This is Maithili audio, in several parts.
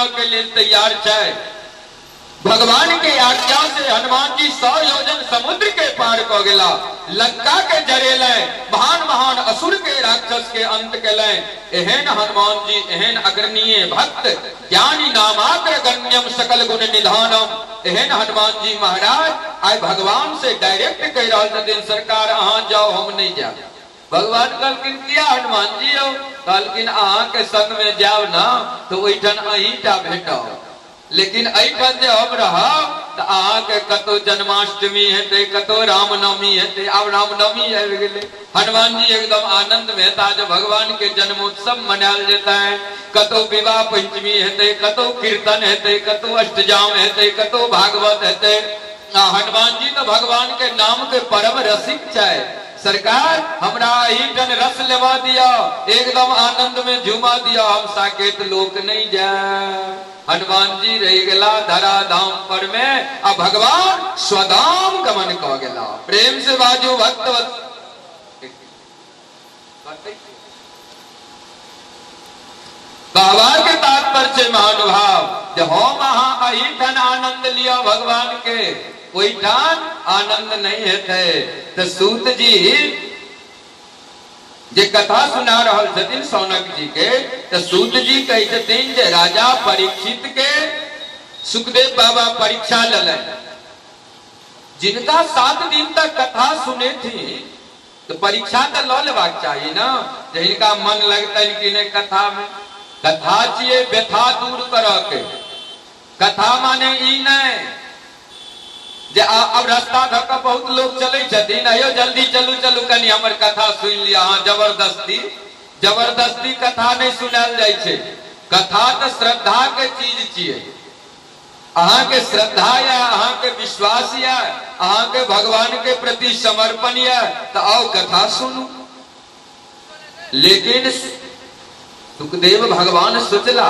मानऽ के लेल तैयार छै। भगवान के आज्ञा से हनुमान जी 100 योजन समुद्र के पार कऽ गेला, लंका के जरेलनि, महान महान असुर के राक्षस के अंत केलनि। एहन हनुमान जी, एहन अग्रणीय भक्त, ज्ञानी नामाग्र गण्यम सकल गुण निधानम, एहन हनुमान जी महाराज आइ भगवान से डायरेक्ट कहि रहल छथिन, सरकार अहाँ जाउ, हम नहि जायब। भगवान कहलखिन, किया हनुमान जी यौ? कहलखिन, अहाँके संग में जायब ने तऽ ओहिठाम अहीं टा भेटब, लेकिन एहिठाम जे हम रहब तऽ अहाँके कतौ जन्माष्टमी हेतै, कतौ रामनवमी हेतै। आब रामनवमी आबि गेलै, हनुमान जी एकदम आनंद में हेता जे भगवान के जन्मोत्सव मनायल जेतै। कतौ विवाह पंचमी हेतै, कतौ कीर्तन हेतै, कतौ अष्टजाम हेतै, कतौ भागवत हेतै। आ हनुमान जी तऽ भगवान के नाम के परम रसिक छै। सरकार हमरा एहिठाम रस लेवा दिअ, एकदम आनंद में झुमा दिअ, हम साकेत लोक नहीं जायब। हनुमान जी रहि गेला धराधाम पर में आ भगवान स्वधाम गमन कऽ गेला। प्रेम से बाजू भक्त। कहबाक तात्पर्य छै महानुभाव जे हम अहाँ एहिठाम आनंद लिअ भगवान के, ओहिठाम आनंद नहीं हेतै। तऽ सूत जी जे कथा सुना रहल छथिन सौनक जी के, तऽ सूत जी कहै छथिन जे राजा परीक्षित के सुखदेव बाबा परीक्षा लेलनि, जिनका 7 दिन तक कथा सुनेथिन तऽ परीक्षा तऽ लऽ लेबाक चाही ने जे हिनका मन लगतनि कि नहि कथामे। कथा छियै व्यथा दूर करऽ के। कथा माने ई नहि जे आब रास्ता धऽ कऽ बहुत लोक चलै छथिन, अयौ जल्दी चलू चलू कनि हमर कथा सुनि लिअ। अहाँ जबरदस्ती जबरदस्ती कथा नहि सुनायल जाइ छै। कथा तऽ श्रद्धाके चीज छियै। अहाँके श्रद्धा यऽ, अहाँके विश्वास यऽ, अहाँके भगवान के प्रति समर्पण यऽ तऽ आओ कथा सुनू। लेकिन सुखदेव भगवान सोचला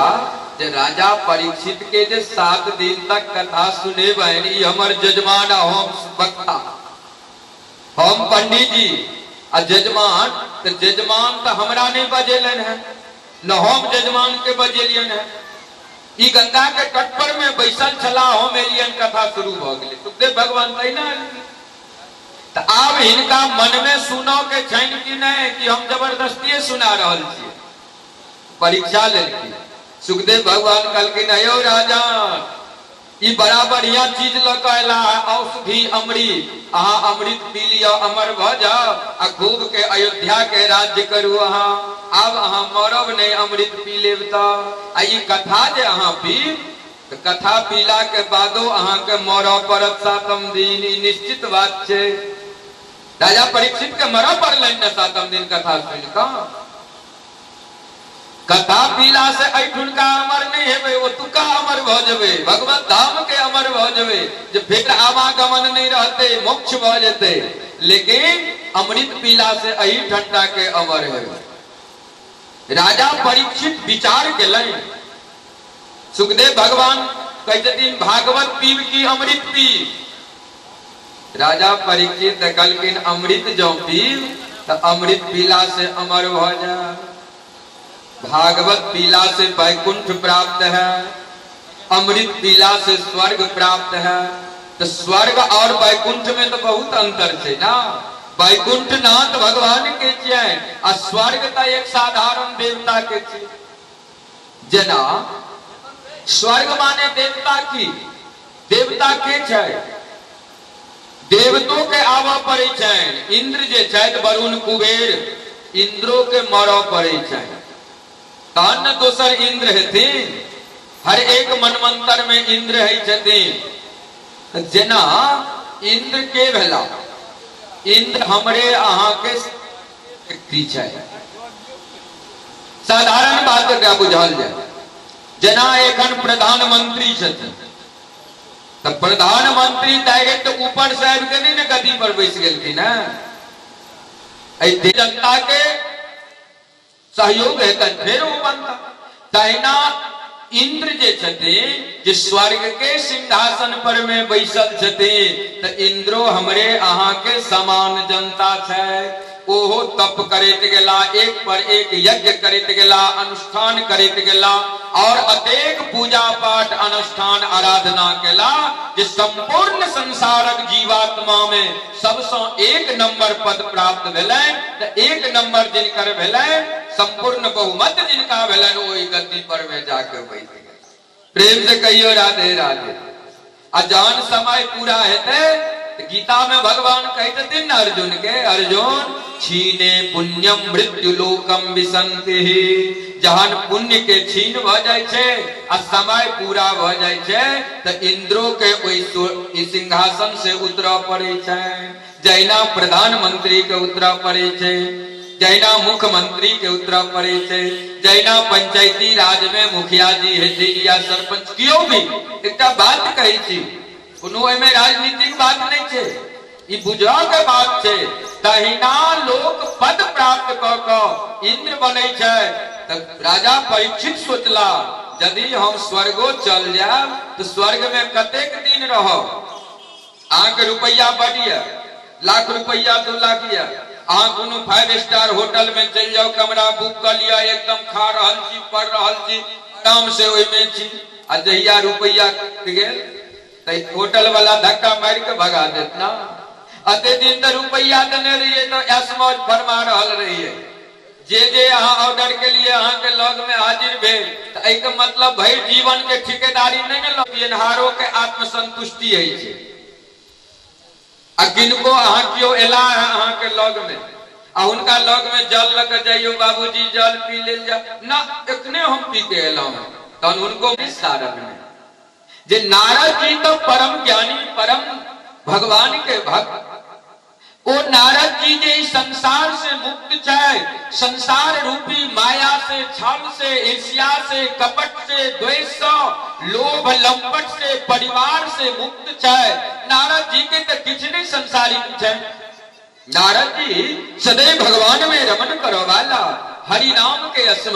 जे राजा परीक्षित के जे 7 दिन तक कथा सुनेबनि, ई हमर जजमान आ हम वक्ता, हम पंडित जी आ जजमान, तऽ जजमान तऽ हमरा नहि बजेलनि हेँ, न हम जजमान के बजेलियनि हेँ। ई गंगा के तट पर में बैसल छलाह, हम एलियन, कथा शुरू भऽ गेलै। सुखदेव भगवान तहिना एलखिन। तऽ आब हिनका मन में सुनऽ के छनि कि नहि, कि हम जबरदस्तिये सुना रहल छियै? परीक्षा लेलखिन। सुखदेव भगवान कहलखिन, अयौ राजा, ई बड़ा बढ़िया चीज लऽ कऽ अयला है, औषधि अमृत, अहाँ अमृत पी लिअ, अमर भऽ जाउ आ खूब के अयोध्या के राज्य करू अहाँ। आब अहाँ मरब नहि अमृत पी लेब तऽ। आ ई कथा जे अहाँ पीब तऽ कथा पीला के बादो अहाँके मरऽ पड़त 7म दिन, ई निश्चित बात छै। राजा परीक्षित के मरऽ पड़लनि ने 7म दिन कथा सुनि कऽ। कथा पीला से एहिठुनका अमर नहि हेबै, ओतुका अमर भऽ जेबै, भगवत धाम के अमर भऽ जेबै, जे फेर आवागमन नहि रहतै, मोक्ष भऽ जेतै। लेकिन अमृत पीला से एहि ठंडा के अमर हेबै। राजा परीक्षित विचार केलनि। सुखदेव भगवान कहै छथिन, भागवत पीब कि अमृत पीब? राजा परीक्षित देखलखिन अमृत जँ पीब तऽ अमृत पीला से अमर भऽ जाय, भागवत पीला से वैकुंठ प्राप्त है, अमृत पीला से स्वर्ग प्राप्त है। तऽ स्वर्ग और वैकुंठ में तऽ बहुत अंतर छै ना। वैकुंठ नाथ भगवान के छियनि आ स्वर्ग तऽ एक साधारण देवता के छियै। जेना स्वर्ग माने देवता की, देवता के छै? देवतो के आबऽ पड़ै छनि। इंद्र जे छथि, वरुण कुबेर, इंद्रो के मरऽ पड़ै छनि तहन ने दोसर इंद्र हेथिन। हर एक मनमंतर में इंद्र होइ छथिन। जेना इंद्र के भेला? इंद्र हमरे अहाँ के व्यक्ति छै। साधारण बात एकरा बुझल जाय, जेना एखन प्रधानमंत्री छथिन तऽ प्रधानमंत्री डायरेक्ट ऊपर से आबि के नहि ने गद्दी पर बैस गेलखिन हेँ। एहि जनता के सहयोग हेतनि फेर ओ बनता। तहिना इंद्र जे छथिन, जे स्वर्ग के सिंहासन पर में बैसल छथिन, तऽ इंद्रो हमरे अहाँ के समान जनता छै। ओहो तप करैत गेला, एक पर एक यज्ञ करैत गेला, अनुष्ठान करैत गेला और अतेक पूजा पाठ अनुष्ठान आराधना केला जे संपूर्ण संसारक जीवात्मा में सबसँ एक नंबर पद प्राप्त भेलनि। तऽ एक नंबर जिनकर भेलनि, संपूर्ण बहुमत जिनका भेलनि, ओहि गद्दी पर में जाके बैठ गेल। प्रेम से कहियो राधे राधे। आ जहन समय पूरा हेतै तऽ गीता में भगवान कहै छथिन ने अर्जुन के, अर्जुन छीने पुण्यम मृत्यु लोकम विसंति। जहन पुण्य के छीन भऽ जाइ छै आ समय पूरा भऽ जाइ छै तऽ इंद्रो के ओहि सिंहासन से उतरऽ पड़ै छै, जहिना प्रधानमंत्री के उतरऽ पड़ै छै, जहिना मुख्यमंत्री के उतरऽ पड़ै छै, जहिना पंचायती राज में मुखिया जी हेथिन या सरपंच केओ भी। एकटा बात कहै छी, कोनो एहिमे राजनीतिक बात नहि छै, ई बुझऽ के बात छै। तहिना लोक पद प्राप्त कऽ कऽ इंद्र बनै छै। तऽ राजा परीक्षित सोचला, यदि हम स्वर्गो चल जायब तऽ स्वर्ग में कतेक दिन रहब? अहाँके रुपैआ बड यऽ, लाख रुपैआ 2 लाख यऽ, अहाँ कोनो 5 स्टार होटल में चलि जाउ, कमरा बुक कऽ लिअ, एकदम खा रहल छी, पढ़ रहल छी, आराम से ओहिमे छी। आ जहिया रुपैआ कटि गेल तऽ होटल वाला धक्का मारि कऽ भगा देत ना। अते दिन तऽ रुपैआ देने रहियै तऽ ऐश मौज फरमा रहल रहियै, जे जे अहाँ ऑर्डर केलियै अहाँके लग में हाजिर भेल। तऽ एहिके मतलब भरि जीवन के ठिकेदारी नहि ने लऽ पियनहारो के आत्मसंतुष्टि होइ छै। आ किनको अहाँ केओ एला है अहाँके लग में आ हुनका लग में जल लऽ के जइयौ, बाबूजी जल पी लेल जा ना, एखने हम पी के एलहुँ हेँ, तहन हुनको निस्सारण नहि। जे नारद जी तऽ परम ज्ञानी, परम भगवान के भक्त, ओ नारद जी जे ई संसार से मुक्त छै, संसार रूपी माया से, छल से, ईर्ष्या से, कपट से, द्वेष से, लोभ लंपट से, परिवार से मुक्त छै। नारद जी के तऽ किछु नहि संसारिक छै। नारद जी सदैव भगवान में रमन करऽ वाला, हरि नाम के स्मरण